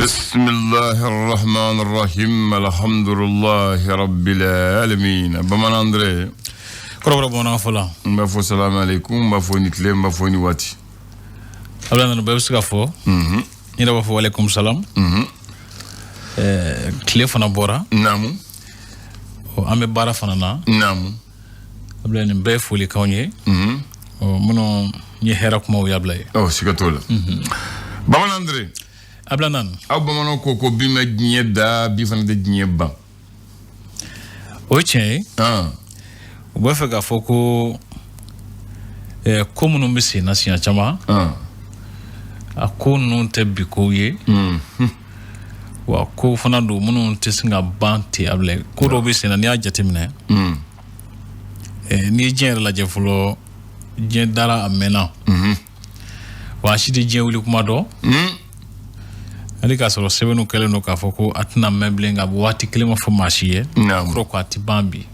Bisimilahi rahman rahim, alhamdulilahi rabbil alamin. Bamanan Andre. Kɔrɔbɔrɔ bamanankan fɔ la. N b'a fɔ salamu aleykum, n b'a fɔ ni tile, n b'a fɔ ni waati. Abulayi nana, bɛɛ bɛ se ka fɔ. N yɛrɛ b'a fɔ walekum salam. Tile fana bɔra. Naamu. An bɛ baara fana na. Naamu. Abulayi, nin bɛɛ ye folikanw ye. Ɔ, minnu ye hɛrɛ kumaw ye, Abulayi. Ɔ, siga t'o la. Bamanan Andre. Abulayi nana. Aw bamananw ko ko bi ma diɲɛ da, bi fana tɛ diɲɛ ban. O ye tiɲɛ ye. U b'a fɛ k'a fɔ ko ko minnu bɛ sen na siɲɛ caman, a ko ninnu tɛ bi kow ye. Wa ko fana don minnu tɛ se ka ban ten, Abulayi. Ko dɔw bɛ sen na, n'i y'a jateminɛ, n'i ye diɲɛ yɛrɛ lajɛ fɔlɔ, diɲɛ dara a mɛnna. Wa a si tɛ diɲɛ wuli kuma dɔn. Hali k'a sɔrɔ sɛbɛnniw kɛlen don k'a fɔ ko a tɛna mɛn bilen, nka waati kelen ma fɔ maa si ye. Kɔrɔ ko a tɛ ban bi.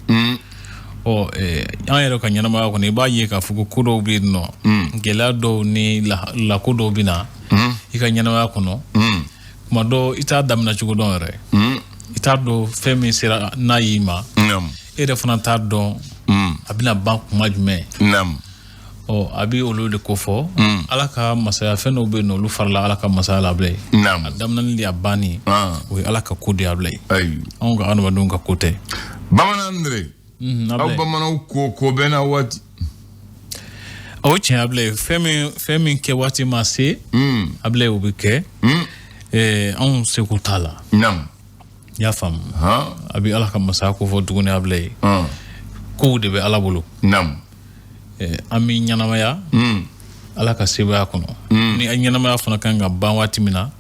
Ɔ, an yɛrɛ ka ɲɛnamaya kɔnɔ, i b'a ye k'a fɔ ko ko dɔw bɛ yen nɔ, gɛlɛya dɔw ni lako dɔw bɛ na i ka ɲɛnamaya kɔnɔ. Tuma dɔw, i t'a daminɛ cogo dɔn yɛrɛ. I t'a dɔn fɛn min sera n'a y'i ma. E yɛrɛ fana t'a dɔn a bɛna ban kuma jumɛn. Ɔ, a bɛ olu de ko fɔ. Ala ka masaya, fɛn dɔw bɛ yen nɔ, olu farala Ala ka masaya la, Abulayi. A daminɛli de, a banni, o ye Ala ka ko de ye, Abulayi. Anw ka adamadenw ka ko tɛ. Bamanan Andre. Aw bamananw ko ko bɛɛ n'a waati. O tiɲɛ, Abulayi. Fɛn min kɛ waati ma se, Abulayi, o bɛ kɛ. Anw seko t'a la. I y'a faamu? A bɛ Ala ka masaya ko fɔ tuguni, Abulayi. Kow de bɛ Ala bolo. An bɛ ɲɛnamaya Ala ka sebaaya kɔnɔ. Ni ɲɛnamaya fana kan ka ban waati min na,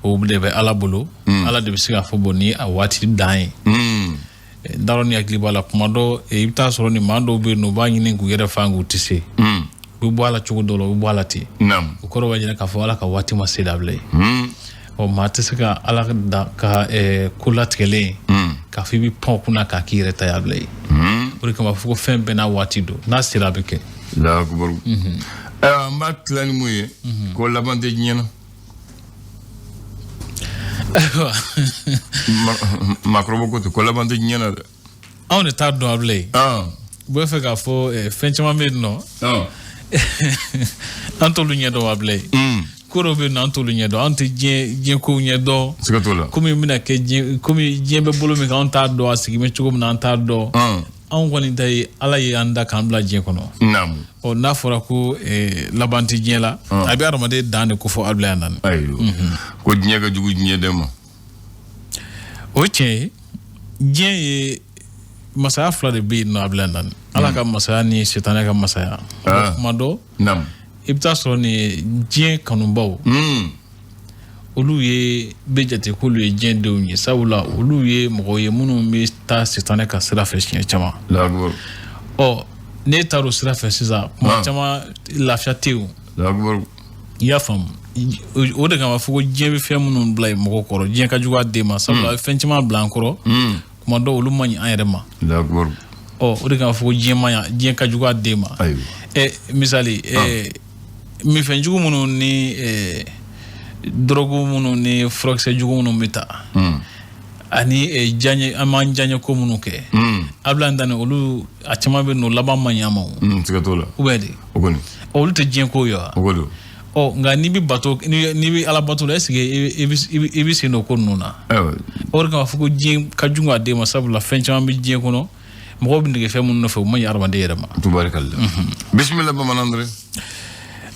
o de bɛ Ala bolo. Ala de bɛ se k'a fɔ bɔn ni a waati dan ye. N t'a dɔn ni hakili b'a la, kuma dɔ i bɛ taa sɔrɔ ni maa dɔw bɛ yen nɔ, u b'a ɲini k'u yɛrɛ fa, k'u tɛ se. U bɛ bɔ a la cogo dɔ la, u bɛ bɔ a la ten. O kɔrɔ b'a jira k'a fɔ Ala ka waati ma se dabila ye. Ɔ, maa tɛ se ka Ala da ka ko latigɛlen k'a fɔ i bɛ pan o kunna k'a k'i yɛrɛ ta ye, Abulayi. O de kama a fɔ ko fɛn bɛɛ n'a waati don, n'a sera a bɛ kɛ. Allahu akbar. Ayiwa, an b'a tila ni mun ye? Ko laban tɛ diɲɛ na. Ayiwa. Maakɔrɔba ko ten ko laban tɛ diɲɛ na dɛ. Anw de t'a dɔn, Abulayi. U b'a fɛ k'a fɔ fɛn caman bɛ yen nɔ, an t'olu ɲɛdɔn, Abulayi. Ko dɔw bɛ yen nɔ, an t'olu ɲɛdɔn, an tɛ diɲɛ kow ɲɛdɔn. Siga t'o la. Komi bɛna kɛ diɲɛ, komi diɲɛ bɛ bolo min kan, an t'a dɔn a sigi bɛ cogo min na, an t'a dɔn. Anw kɔni ta ye Ala ye an da k'an bila diɲɛ kɔnɔ. Ɔ, n'a fɔra ko laban tɛ diɲɛ la, a bɛ adamaden dan de ko fɔ, Abulayi nani. Ayiwa, ko diɲɛ ka jugu diɲɛ den ma. O ye tiɲɛ ye. Diɲɛ ye masaya fila de bɛ yen nɔ, Abulayi nani: Ala ka masaya ni sitanɛ ka masaya. Kuma dɔ, i bɛ taa sɔrɔ nin diɲɛ kanubaw, olu ye bɛ jate k'olu ye diɲɛ denw ye, sabula olu ye mɔgɔw ye minnu bɛ taa sitanɛ ka sira fɛ siɲɛ caman. Ɔ, n'e taara o sira fɛ sisan, kuma caman lafiya tɛ yen. I y'a faamu? O de kama fɔ ko diɲɛ bɛ fɛn minnu bila mɔgɔ kɔrɔ, diɲɛ ka jugu a den ma, sabula a bɛ fɛn caman bila an kɔrɔ. Kuma dɔw, olu man ɲi an yɛrɛ ma. Ɔ, o de kama fɔ ko diɲɛ man ɲi, diɲɛ ka jugu a den ma. Ɛ, misali, minfɛn jugu minnu ni dɔrɔgu minnu ni furakisɛ jugu minnu bɛ ta ani diyaɲɛ, an b'an diyaɲɛ ko minnu kɛ, Abulayi Dani, olu a caman bɛ yen nɔ, laban man ɲi a ma o. Siga t'o la. Ou bien de? O kɔni. Olu tɛ diɲɛ ko ye wa? O ko don. Ɔ, nka n'i bɛ bato, n'i bɛ Ala bato la, est ce que i bɛ sen don ko ninnu na? O de kama fɔ ko diɲɛ ka jugu a den ma, sabula fɛn caman bɛ diɲɛ kɔnɔ, mɔgɔw bɛ nege fɛn minnu nɔfɛ, o man ɲi adamaden yɛrɛ ma. Tubarikalla, bisimila Bamanan Andre.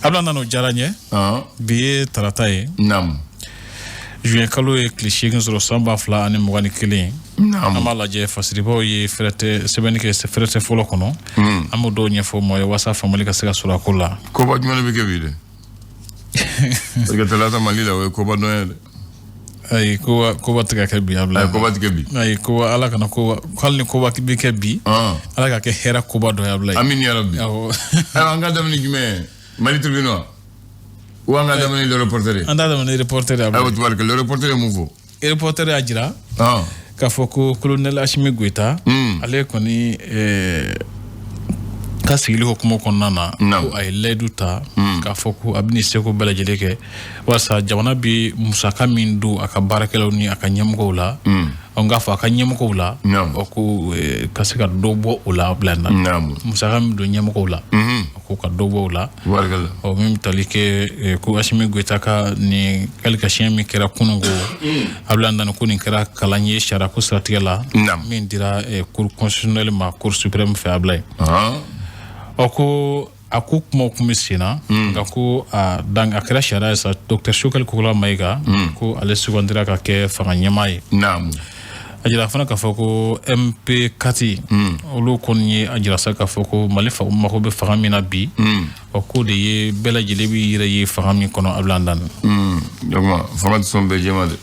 Abulayi nana, o diyara n ye. Bi ye tarata ye. Juin kalo ye tile 8 sɔrɔ san 2021. An b'a lajɛ, fasiribaw ye fɛrɛtɛ sɛbɛnni kɛ fɛrɛtɛ fɔlɔ kɔnɔ. An b'o dɔw ɲɛfɔ mɔgɔ ye walasa faamuyali ka se ka sɔrɔ a ko la. Koba jumɛn de bɛ kɛ bi dɛ? Parce que talata Mali la, o ye koba dɔn ye dɛ. Ayi, koba koba tɛ ka kɛ bi, Abulayi. Ayi, koba tɛ kɛ bi. Ayi, koba, Ala kana koba, hali ni koba bɛ kɛ bi, Ala ka kɛ hɛrɛ koba dɔ ye, Abulayi. Amin ya rabbi. Awɔ. Ayiwa, an ka daminɛ jumɛn ye? Mali Tribune wa? Ou an ka daminɛ Le Reporter ye? An t'a daminɛ Reporter ye, Abulayi. Ayiwa, tubarikalla, Le Reporter ye mun fɔ? Reporter y'a jira k'a fɔ ko colonel Assimi Goïta, ale kɔni Ka sigili hukumu kɔnɔna na, ko a ye layidu ta k'a fɔ ko a bɛna seko bɛɛ lajɛlen kɛ walasa jamana bɛ musaka min don a ka baarakɛlaw ni a ka ɲɛmɔgɔw la, n k'a fɔ a ka ɲɛmɔgɔw la, o ko ka se ka dɔ bɔ o la bila na, musaka min don ɲɛmɔgɔw la, ko ka dɔ bɔ o la. Ɔ, min bɛ tali kɛ ko Assimi Goïta ka nin qualification min kɛra kunun, ko Abdoulaye Dani, ko nin kɛra kalan ye sariya ko siratigɛ la min dira Cour constitutionnelle ma, Cour suprême fɛ, Abdoulaye. Ɔ, ko a ko kumaw kun bɛ sen na, nka ko a dan a kɛra sariya ye sa. Docteur Choguel Kokalla Maïga, ko ale sugandira ka kɛ fanga ɲɛmaa ye. A jira fana k'a fɔ ko MP4, olu kɔni ye a jira sa k'a fɔ ko Mali mako bɛ fanga min na bi, ɔ, k'o de ye bɛɛ lajɛlen b'i yɛrɛ ye fanga min kɔnɔ, Abdoulaye Dani. Donc fanga tɛ sɔn bɛɛ jɛma dɛ.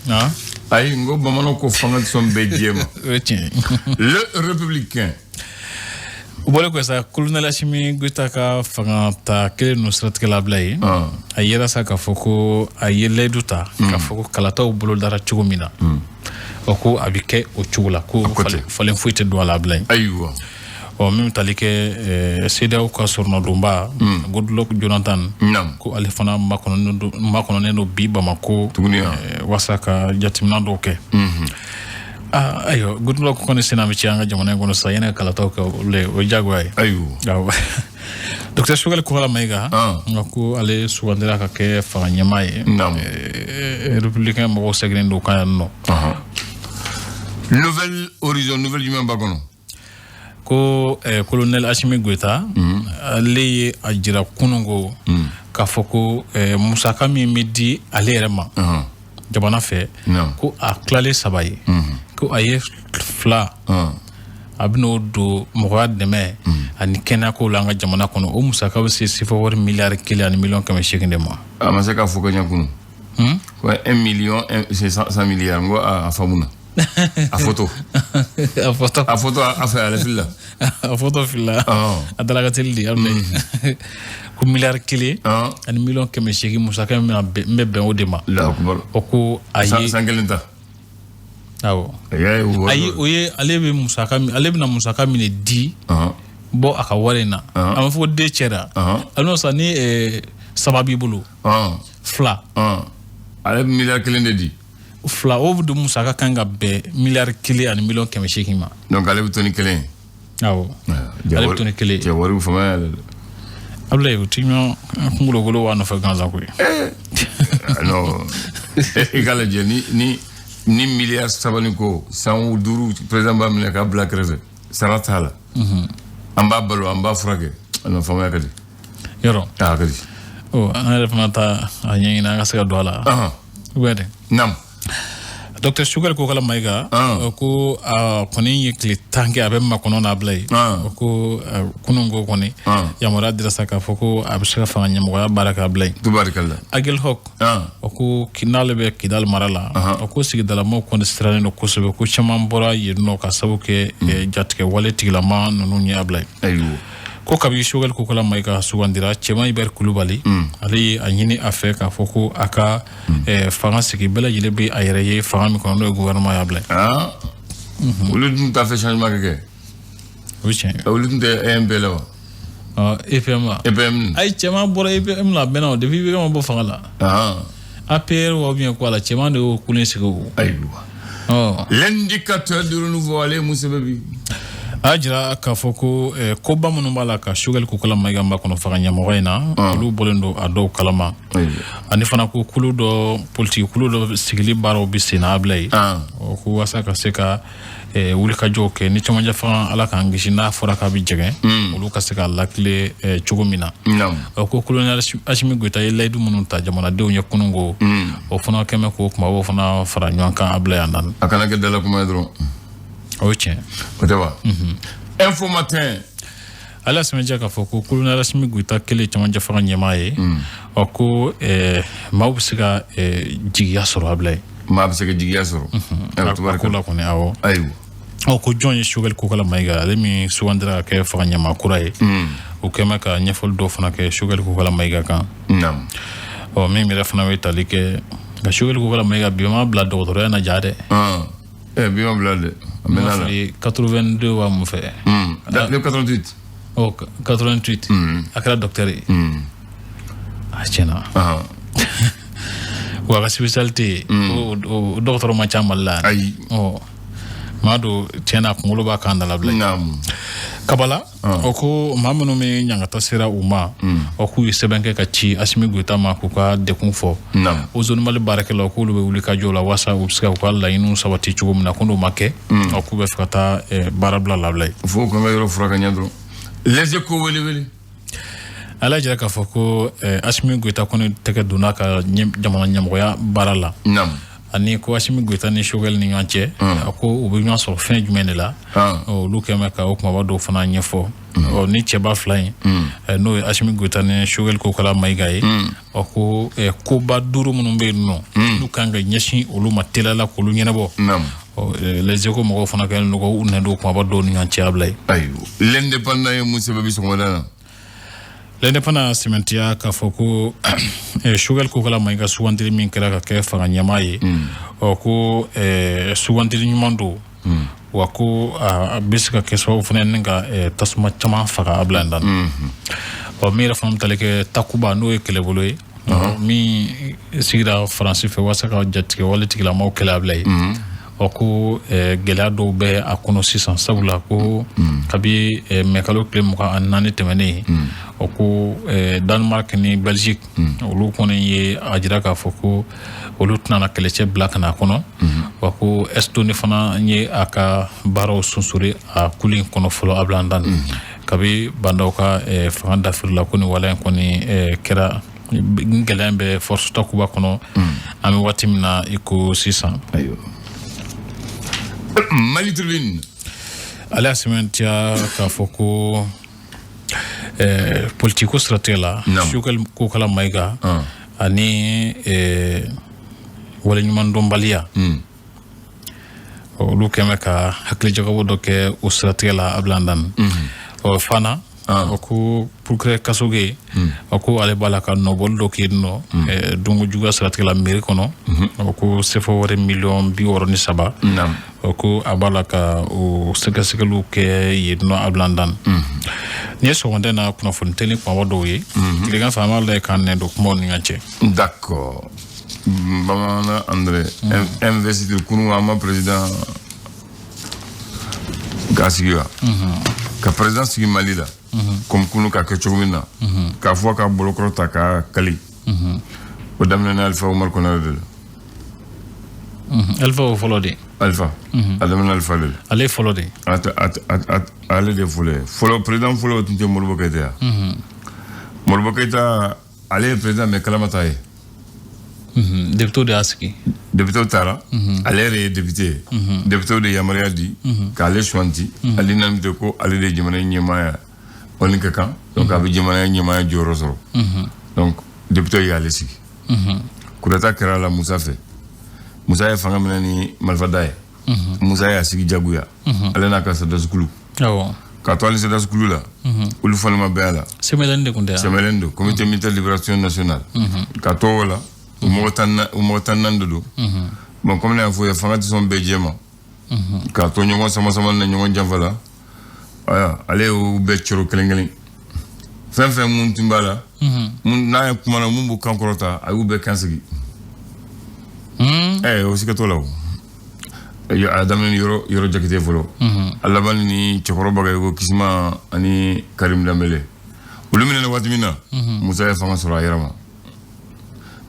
Ayi, n ko bamananw ko fanga tɛ sɔn bɛɛ jɛma. O ye tiɲɛ. Le Républicain. O bɔlen kɔfɛ sa, colonel Assimi Goïta ka fanga ta kelen ninnu siratigɛ la, bila ye, a yera sa k'a fɔ ko a ye layidu ta k'a fɔ ko kalataw bolodara cogo min na, ɔ, ko a bɛ kɛ o cogo la, ko falen foyi tɛ don a la, a bila yen. Ɔ, min bɛ tali kɛ CEDEAO ka sɔrɔnadonba Goodluck Jonathan, ko ale fana makɔnɔnen don bi Bamako walasa ka jateminɛ dɔw kɛ. Ayiwa, Goodluck kɔni senna bɛ ci an ka jamana in kɔnɔ sisan, yanni ka kalataw kɛ, o ye diyagoya ye. Ayiwa. Docteur Choguel Kokalla Maïga, nka ko ale sugandira ka kɛ fanga ɲɛmaa ye. Républicain mɔgɔw sɛgɛnnen don kan yan nɔ. Nouvel Horizon, nouvelle jumɛn b'a kɔnɔ? Ko colonel Assimi Goïta, ale ye a jira kununko k'a fɔ ko musaka min bɛ di ale yɛrɛ ma jamana fɛ, ko a tilalen saba ye, ko a ye fila, a bɛn'o don mɔgɔya dɛmɛ ani kɛnɛyako la an ka jamana kɔnɔ. O musaka bɛ se sefa wari miliyari 1 ani miliyɔn 800 de ma. A ma se k'a fɔ ka ɲɛ kunun ko 1 million, c'est 100 milliards. N ko a faamuna, a photo. A photo. A photo, a fɛ ale filila. A photo filila, a daraka teli de. Abulayi, ko miliyari 1 ani miliyɔn 800 musaka min bɛ bɛn o de ma. O ko a ye san kelen ta. Awɔ. Ayi, o ye ale bɛ musaka min, ale bɛna musaka min de di bɔ a ka wari in na. A ma fɔ ko den cɛra a n'o sa ni saba b'i bolo, fila. Ale bɛ miliyari 1 de di. Fila, o de musaka kan ka bɛn miliyari 1 ani miliyɔn 800 ma. Donc ale bɛ to ni kelen ye. Awɔ, ale bɛ to ni kelen ye. Cɛ, wari fama yɛrɛ dɛ. Abulayi, o ti ɲɔgɔn kunkolokolo b'a nɔfɛ gansan koyi. Non, i k'a lajɛ, ni miliyari 3 ni ko, san 5 président b'a minɛ k'a bila kɛrɛfɛ, sara t'a la, an b'a balo, an b'a furakɛ, non, faamaya ka di. Yɔrɔ. A ka di. Ɔ, an yɛrɛ fana ta a ɲɛɲini an ka se ka don a la. Ou bien dɛ. Naam. Docteur Choguel Kokalla Maïga, ko a kɔni ye tile 10 kɛ a bɛ makɔnɔ n'a bila yen. Ko kunun ko kɔni yamaruya dira sa k'a fɔ ko a bɛ se ka fanga ɲɛmɔgɔya baara k'a bila yen. Tubarikala. Aguelhok, o ko n'ale bɛ Kidali mara la, o ko sigidalamaw kɔni sirannen don kosɛbɛ, ko caman bɔra yen nɔ ka sababu kɛ jatigɛ wale tigilama ninnu ye, a bila yen. Ko kabi Choguel Kokalla Maïga sugandira, Cɛman Hubert Kulubali, ale ye a ɲini a fɛ k'a fɔ ko a ka fanga sigi bɛɛ lajɛlen bɛ a yɛrɛ ye fanga min kɔnɔ, n'o ye gouvernement y'a bila. Olu dun t'a fɛ changement ka kɛ. O ye tiɲɛ ye. Olu dun tɛ EMP la wa? EPM wa? EPM. Ayi, Cɛman bɔra EPM la, a mɛnna o, depuis IBK ma bɔ fanga la. APR wa, ou bien quoi la, Cɛman de y'o kulu in sigi o. Ayiwa. L'Indicateur du Renouveau, ale ye mun sɛbɛn bi? A y'a jira k'a fɔ ko koba minnu b'a la ka Choguel Kokalla Maïga makɔnɔ fanga ɲɛmɔgɔ in na, olu bɔlen don a dɔw kalama. Ani fana ko kulu dɔ, politiki kulu dɔ sigili baaraw bɛ sen na, a bila yen, ko walasa ka se ka wulikajɔw kɛ ni cɛmancɛ fanga, Ala k'an kisi, n'a fɔra k'a bɛ jɛgɛn, olu ka se ka lakile cogo min na. Ko colonel Assimi Goïta ye layidu minnu ta jamanadenw ye kunun, ko o fana kɛmɛ k'o kumabaw fana fara ɲɔgɔn kan, a bila yan na. A kana kɛ dala kuma ye dɔrɔn. O ye tiɲɛ. O tɛ wa? Info Matin. Ale y'a sɛmɛntiya k'a fɔ ko colonel Assimi Goïta kɛlen cɛmancɛ fanga ɲɛmaa ye, ɔ, ko maaw bɛ se ka jigiya sɔrɔ, a bila yen. Maa bɛ se ka jigiya sɔrɔ. A ko la kɔni, awɔ. Ayiwa. Ɔ, ko jɔn ye Choguel Kokalla Maïga, ale min sugandira ka kɛ fanga ɲɛmaa kura ye, o kɛn bɛ ka ɲɛfɔli dɔw fana kɛ Choguel Kokalla Maïga kan. Ɔ, min yɛrɛ fana bɛ tali kɛ nka Choguel Kokalla Maïga bi ma bila dɔgɔtɔrɔya na ja dɛ. Bi ma bila dɛ, a mɛnna la. 82 wa mun fɛ. Le 88. Ɔ, 88, a kɛra docteur ye. A tiɲɛna, wa a ka spécialité, o dɔgɔtɔrɔ man ca Mali la. Ayi. Ɔ, maa don tiɲɛna, kunkolo b'a kan da labila. Kabala, o ko maa minnu bɛ ɲangata sera u ma, o k'u ye sɛbɛn kɛ ka ci Asimi Goyita ma k'u ka dekun fɔ. O Zone Mali baarakɛlaw, k'olu bɛ wuli ka jɔ la walasa u bɛ se ka u ka laɲiniw sabati cogo min na. Ko n'o ma kɛ, o k'u bɛ fɛ ka taa baara bila labila ye. Fo k'an ka yɔrɔ fura ka ɲɛ dɔrɔn. Les Échos, wele wele. Ala jira k'a fɔ ko Asimi Goyita kɔni tɛgɛ donna ka jamana ɲɛmɔgɔya baara la. Ani ko Asimi Goyita ni Choguel ni ɲɔgɔn cɛ, a ko u bɛ ɲɔgɔn sɔrɔ fɛn jumɛn de la? Olu kɛn bɛ ka o kumaba dɔw fana ɲɛfɔ. Ɔ, ni cɛba fila in, n'o ye Asimi Goyita ni Choguel Kokala Mayiga ye, ɔ, ko koba duuru minnu bɛ yen nɔ, n'u kan ka ɲɛsin olu ma teliya k'olu ɲɛnabɔ. Ɔ, Les Échos mɔgɔw fana kɛlen don k'u nɛn don kumaba dɔw ni ɲɔgɔn cɛ, a bila ye. Ayiwa, L'Indépendant ye mun sɛbɛn bi sɔgɔmada na? L'Indépendant sɛmɛntiya k'a fɔ ko Choguel Kokala Mayiga sugandili min kɛra ka kɛ fanga ɲɛmaa ye, ɔ, ko sugandili ɲuman don, wa ko a bɛ se ka kɛ sababu fana ni ka tasuma caman faga a bila dan. Ɔ, min yɛrɛ fana bɛ tali kɛ Takuba, n'o ye kɛlɛbolo ye min sigira Faransi fɛ walasa ka jatigɛ wale tigilamaw kɛlɛ, a bila ye. Ɔ, ko gɛlɛya dɔw bɛ a kɔnɔ sisan, sabula ko kabi mɛkalo tile 24 tɛmɛnen, ɔ, ko Danemark ni Belgique, olu kɔni ye a jira k'a fɔ ko olu tɛna na kɛlɛcɛ bila ka na a kɔnɔ, wa ko Estonie fana ye a ka baaraw sonsori a kulu in kɔnɔ fɔlɔ. A bila dan kabi bandaw ka fanga dafiri la, ko nin waleya in kɔni kɛra, gɛlɛya in bɛ force Takuba kɔnɔ an bɛ waati min na i ko sisan. Ayiwa, Mali Tribune. Ale y'a sɛmɛntiya k'a fɔ ko politiko siratigɛ la, Choguel Kokala Mayiga ani waleɲumandɔnbaliya, olu kɛn bɛ ka hakilijagabɔ dɔ kɛ o siratigɛ la. A bila dan. Ɔ, fana, o ko procureur Kasoge, o ko ale b'a la ka nɔbɔli dɔ kɛ yen nɔ dunko juguya siratigɛ la mairie kɔnɔ. O ko sefa wari miliyɔn 63, o ko a b'a la ka o sɛgɛsɛgɛliw kɛ yen nɔ. A bila dan. Nin ye sɔgɔmada in na kunnafoni teli kumaba dɔw ye. Tilegan fɛ, an b'a lajɛ k'an nɛn don kumaw ni ɲɔgɔn cɛ. D'accord. Bamanan André, investiture kunu, an ma président k'a sigi wa, ka président sigi Mali la comme kunu ka kɛ cogo min na, k'a fɔ ka bolokɔrɔ ta k'a kali, o daminɛ Alpha Umar Konare de la. Alpha o fɔlɔ de. Alpha, a daminɛ Alpha de la. Ale fɔlɔ de. Ale de fɔlɔ ye. Fɔlɔ, président fɔlɔ tun tɛ Modibo Keyita ya? Modibo Keyita, ale ye président, mais kalama t'a ye. Député de y'a sigi. Député taara, ale yɛrɛ ye député ye. Député de yamaruya di k'ale suwanti à l'unanimité ko ale de ye jamana ɲɛmaaya o ni ka kan, donc a bɛ jamana ɲɛmaaya jɔyɔrɔ sɔrɔ. Donc député y'ale sigi. Coup d'état kɛra la Musa fɛ. Musa ye fanga minɛ ni marifada ye. Musa y'a sigi jagoya, ale n'a ka sɔrɔdasikulu. Ka to ale sɔrɔdasikulu la, olu fana ma bɛn a la. CMLN de tun tɛ? CMLN don, Comité militaire de libération nationale. Ka to o la, u mɔgɔ 14 de don. Bon, comme ne y'a fɔ ye, fanga tɛ sɔn bɛɛ jɛ ma. K'a to ɲɔgɔn sama sama na, ɲɔgɔn janfa la, ayiwa, ale y'u bɛɛ coro kelen kelen. Fɛn fɛn mun tun b'a la, mun n'a ye kuma na, mun b'u kan kɔrɔta, a y'u bɛɛ kan sigi. O siga t'o la. O a daminɛ ni yɔrɔ yɔrɔ Jakite fɔlɔ, a laban ni cɛkɔrɔba Bagayogo Kisima ani Karim Danbele. Olu minɛna waati min na, Musa ye fanga sɔrɔ a yɛrɛ ma.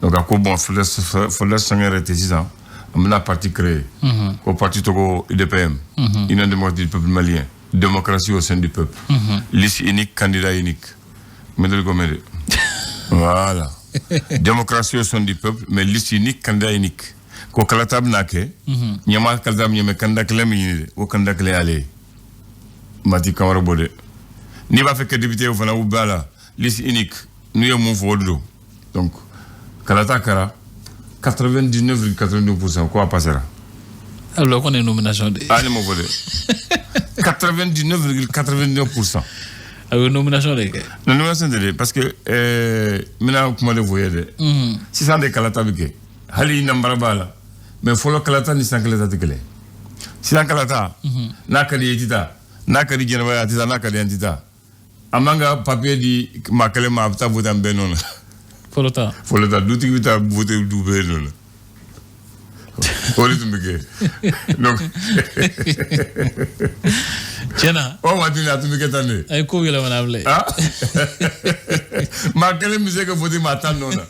Donc a ko bon, Fɔlɔ sanga yɛrɛ tɛ sisan, an bɛna parti créer. Ko parti tɔgɔ UDPM, Union démocratique du peuple malien, démocratie au sein du peuple, liste unique, candidat unique. N bɛ ko mɛn de. Voilà, démocratie au sein du peuple, mais liste unique, candidat unique. Ko kalata bɛna kɛ, ɲɛmaa kalata bɛ ɲɛ, mais candidat kelen bɛ ɲini dɛ. O candidat kelen y'ale ye. Mati Kamara bɔ dɛ. N'i b'a fɛ kɛ député, o fana u b'a la, liste unique. N'u ye mun fɔ, o de don. Donc kalata kɛra, 99,82 %, ko a passera. Alors qu'on est nomination de. Ah, ne m'o fɔ dɛ, 99,89 %. A ye nomination de kɛ. Nomination de dɛ, parce que n bɛna kuma de fɔ ye dɛ. Sisan de kalata bɛ kɛ, hali nanbara b'a la, mais fɔlɔ kalata ni sisan kalata tɛ kelen. Sisan kalata, n'a ka di ye, i tɛ taa, n'a ka di jɛnɛba ye, a tɛ taa, n'a ka di an tɛ taa. An b'an ka papier di maa kelen ma, a bɛ taa voter an bɛɛ nɔ na. Fɔlɔ ta. Fɔlɔ ta, dutigi bɛ taa voter du bɛɛ nɔ na. O de tun bɛ kɛ. Donc tiɲɛna. O waati la, a tun bɛ kɛ tan de. A ye ko yɛlɛmana bilen. Ah, maa kelen bɛ se ka voter maa 10 nɔ na.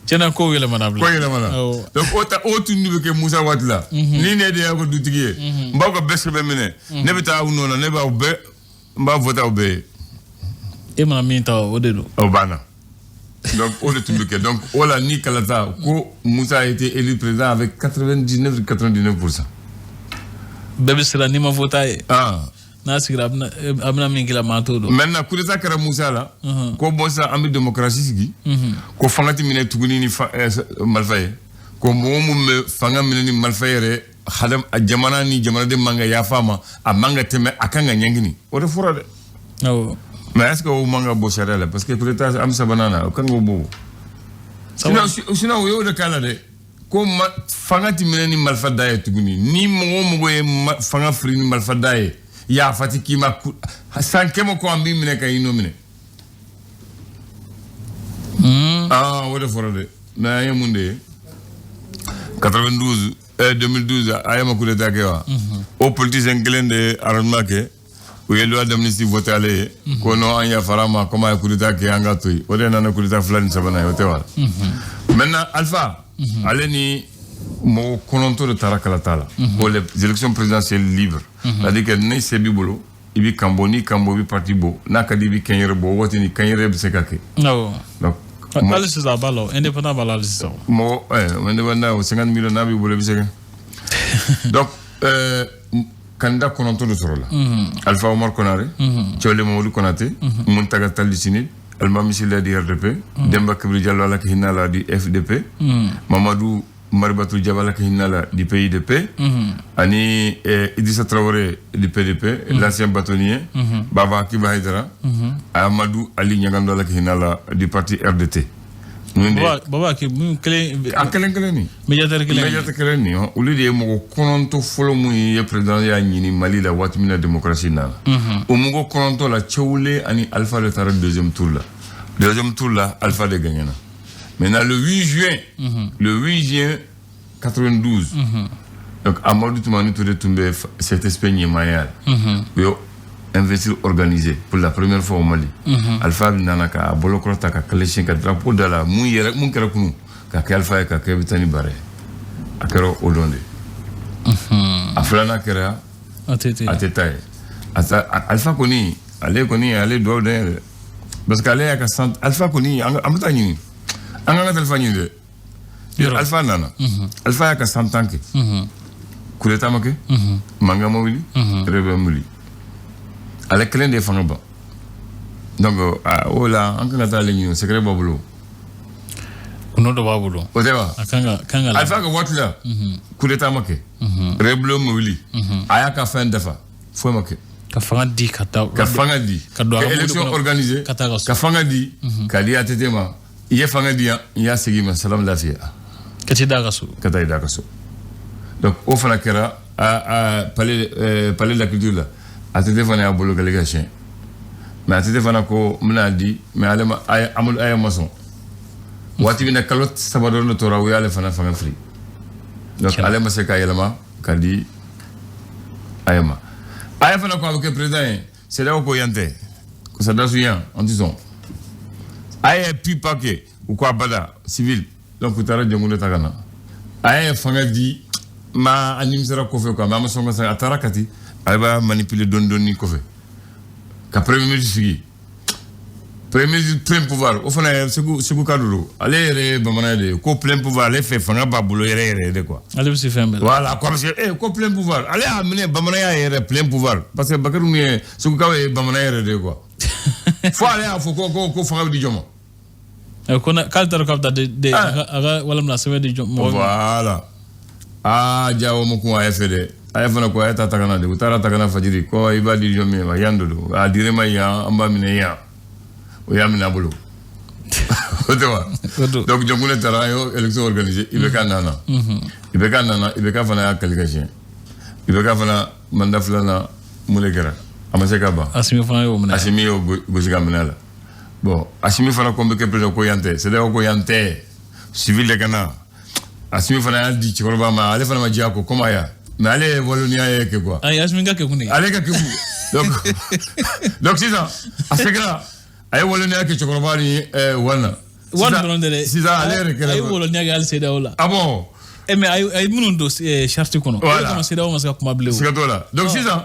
Tiɲɛna, ko yɛlɛmana bilen. Ko yɛlɛmana. Donc o ta, o tun bɛ kɛ Musa waati la. Ni ne de y'aw ka dutigi ye, n b'aw ka bɛɛ sɛbɛn minɛ, ne bɛ taa aw nɔ na, ne b'aw bɛɛ, n b'a voter aw bɛɛ ye. E mana min ta, o de don. O banna. Donc o de tun bɛ kɛ. Donc o la, ni kalata ko Musa a été élu président avec 99,99%. Bɛɛ bɛ siran n'i ma voter a ye. Ah. N'a sigira, a bɛna min k'i la, maa t'o dɔn. Maintenant, coup d'état kɛra Musa la. Ko bon, sisan an bɛ démocratie sigi. Ko fanga ti minɛ tuguni ni marifa ye. Ko mɔgɔ mun bɛ fanga minɛ ni marifa yɛrɛ, hadam a jamana ni jamanaden man ka yafa a ma, a man ka tɛmɛ, a kan ka ɲangini. O de fɔra dɛ. Mais est ce que o man ka bɔ sariya la? Parce que coup d'état an bɛ sabanan na, o kan k'o bɔ. Sinon o y'o de k'a la dɛ. Ko ma fanga ti minɛ ni marifa da ye tuguni. Ni mɔgɔ o mɔgɔ ye fanga firi ni marifa da ye, yafa ti k'i ma, san 100 ko an b'i minɛ ka i nɔ minɛ. Ah, o de fɔra dɛ. Mais an ye mun de ye? 92, 2012, a ye ma coup d'état kɛ wa? O politicien kelen de ye arrangement kɛ. U ye loi d'amnistie voté ale ye. Ko non, an yafara ma, comme a ye coup d'état kɛ, an ka to yen. O de nana coup d'état fila ni sabanan ye, o tɛ wa? Maintenant, Alpha, ale ni mɔgɔ 9 de taara kalata la. Ko les élections présidentielles libres. C'est-à-dire que ni se b'i bolo, i bɛ kan bɔ, n'i kan bɔ, i bɛ parti bɔ. N'a ka di, i bɛ kɛnyɛrɛ bɔ. O waati ni kɛnyɛrɛ bɛ se ka kɛ. Donc hali sisan a b'a la, o indépendant b'a la hali sisan. Mɔgɔ indépendant, o 50 millions n'a b'i bolo, i bɛ se kɛ. Donc candidat 9 de sɔrɔ la. Alpha Omar Konare, Thiawlé Mamadou Konaté, Mountaga Tall du CNID, Almami Sylla du RDP, Demba Kibri Diallo Ala ka hinɛ la du FDP, Mamadou Maribatou Diaba Ala ka hinɛ la du PIDP, ani Idrissa Traoré du PDP, l'ancien bâtonnier, Baba Akiba Haidara, Amadou Ali Niagando Ala ka hinɛ la du parti RDT. Baba Aki mun kelen? A kelen kelen ni. Médiateur kelen. Médiateur kelen ni, olu de ye mɔgɔ 9 fɔlɔ mun ye président y'a ɲini Mali la waati min na démocratie nana. O mɔgɔ 9 la, Thiawlé ani Alpha de taara deuxième tour la. Deuxième tour la, Alpha de gagné na. Maintenant, le 8 juin, le 8 juin 92, donc Amadou Toumani Touré tun bɛ CTSP ɲɛmaaya la. U ye investiture organisée pour la première fois au Mali. Alpha nana ka bolokɔrɔ ta, ka kale siɲɛ, ka drapeau da la, mun yɛrɛ mun kɛra kunun ka kɛ Alpha ye, ka kɛ bɛ taa ni bara ye. A kɛra o don de. A filanan kɛra ATT. ATT ye. Alpha kɔni, ale kɔni, ale duwawu den yɛrɛ. Parce que ale y'a ka san, Alpha kɔni, an bɛ taa ɲini. An kan ka Alpha ɲini dɛ. Alpha nana. Alpha y'a ka san 10 kɛ. Coup d'état ma kɛ. Mankan ma wuli. Rébellion ma wuli. Ale kelen de ye fanga ban. Donc o la, an kan ka taa ale ɲini, secret b'a bolo. Kundo dɔ b'a bolo. O tɛ wa? A kan ka. Alpha ka waati la, coup d'état ma kɛ. Rébellion ma wuli. A y'a ka fɛn dafa. Foyi ma kɛ. Ka fanga di ka taa. Ka fanga di. Ka don a ka ka élection mobili kɔnɔ, organisée. Ka taa ka so. Ka fanga di. Ka di ATT ma. I ye fanga di yan, n y'a segin i ma, salam lafiya. Ka t'i da ka so. Ka taa i da ka so. Donc o fana kɛra a palais de la culture la. ATT fana y'a bolo kɛlɛ ka siɲɛ. Mais ATT fana ko n bɛna di, mais ale ma, Amadu Aya ma sɔn. Waati min na kalo 3 dɔrɔn de tora, u y'ale fana fanga fili. Donc ale ma se ka yɛlɛma ka di Aya ma. Aya fana ko a bɛ kɛ président ye. CEDEAO ko yan tɛ. Ko sɔrɔdasiw yan, an ti sɔn. Aya ye pipa kɛ, u ko abada, civil. Donc u taara Dioncounda ta ka na. Aya ye fanga di, ma a nimisara kɔfɛ quoi, mais a ma sɔn ka sa, a taara Kati, a b'a manipuler dɔɔni dɔɔni kɔfɛ. Ka premier ministre sigi. Premier ministre plein pouvoir, o fana ye Segu ka don. Ale yɛrɛ ye bamanan de ye. Ko plein pouvoir, ale fɛ fanga b'a bolo yɛrɛ yɛrɛ de quoi. Ale bɛ se fɛn bɛɛ la. Voilà, quoi, parce que ko plein pouvoir, ale y'a minɛ bamananya yɛrɛ plein pouvoir, parce que Bakary ninnu ye Segukaw ye bamananya yɛrɛ de ye quoi. Fo ale y'a fɔ ko fanga bɛ di jɔn ma? Ko k'ale t'a dɔn k'a bɛ taa de a ka wala sɛbɛn di jɔn mɔgɔ ma. Voilà. Ah, jawo ma kun a ye fɛ dɛ. A ye fana ko a ye taa tagana de. U taara tagana fajiri ko i b'a di jɔn min ma, yan de don. A dir'e ma yan, an b'a minɛ yan. O y'a minɛ a bolo. O tɛ wa? O don. Donc Dioncounda taara, an y'o élection organisée, IBK nana. IBK nana, IBK fana y'a kali ka siɲɛ. IBK fana mandat filanan, mun de kɛra? A ma se ka ban. Asimi fana y'o minɛ. Asimi y'o gosi ka minɛ a la. Bon, Asimi fana ko n bɛ kɛ président, ko yan tɛ, CEDEAO ko yan tɛ, civil de ka na. Asimi fana y'a di cɛkɔrɔba ma, ale fana ma diya ko comme aya, mais ale ye waloniya ye kɛ quoi. Ayi, Asimi ka kɛ kun de ye. Ale ka kɛ kun. Donc sisan a seginna, a ye waloniya kɛ cɛkɔrɔba ni wana. Wari dɔrɔn tɛ dɛ. Sisan ale yɛrɛ kɛra. A ye waloniya kɛ hali CEDEAO la. Ah bon. Eh mais a ye minnu don charte kɔnɔ. Voilà. O de kama CEDEAO ma se ka kuma bilen o. Siga t'o la. Donc sisan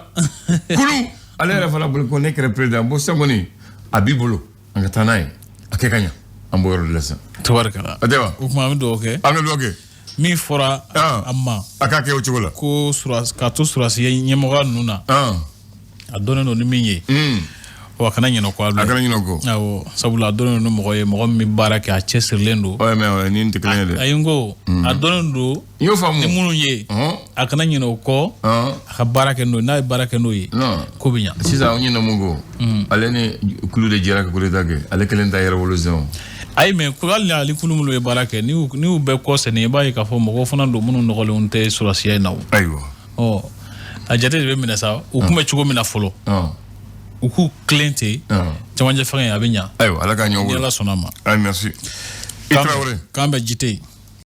kulu ale yɛrɛ fana bolo ko ne kɛra président, bon sisan kɔni a b'i bolo, an ka taa n'a ye, a kɛ ka ɲa, an b'o yɔrɔ de la sisan. Tabarikala. A tɛ wa? O tuma an bɛ dugawu kɛ. An bɛ dugawu kɛ. Min fɔra a ma. A k'a kɛ o cogo la. Ko k'a to surasi ɲɛmɔgɔya ninnu na. A dɔnnen don ni min ye. Wa a kana ɲinɛ o kɔ. A kana ɲinɛ o kɔ. Awɔ, sabula a dɔnnen don ni mɔgɔ ye, mɔgɔ min bɛ baara kɛ, a cɛsirilen don. Ouais, mais nin tɛ kelen ye dɛ. Ayi, n ko a dɔnnen don. N y'o faamu. Ni minnu ye. A kana ɲinɛ o kɔ. A ka baara kɛ n'o ye, n'a ye baara kɛ n'o ye. Non. Ko bɛ ɲa. Sisan an ɲinɛ mun kɔ. Ale ni kulu de jɛra ka coup d'état kɛ, ale kelen t'a yɛrɛ wolo sisan. Ayi, mais hali ni ale kulu minnu ye baara kɛ, n'i y'u bɛɛ kɔ sɛnɛ, i b'a ye k'a fɔ mɔgɔw fana don minnu nɔgɔlenw tɛ surasiya in na o. Ayiwa. Ɔ, a jate de bɛ minɛ sa, u kun bɛ cogo min na fɔlɔ. U k'u tilen ten, cɛmancɛ fanga in a bɛ ɲa. Ayiwa, ala k'a ɲɛ. Ni Ala sɔnna a ma. Ayi, merci. I Tarawele. K'an bɛn jite.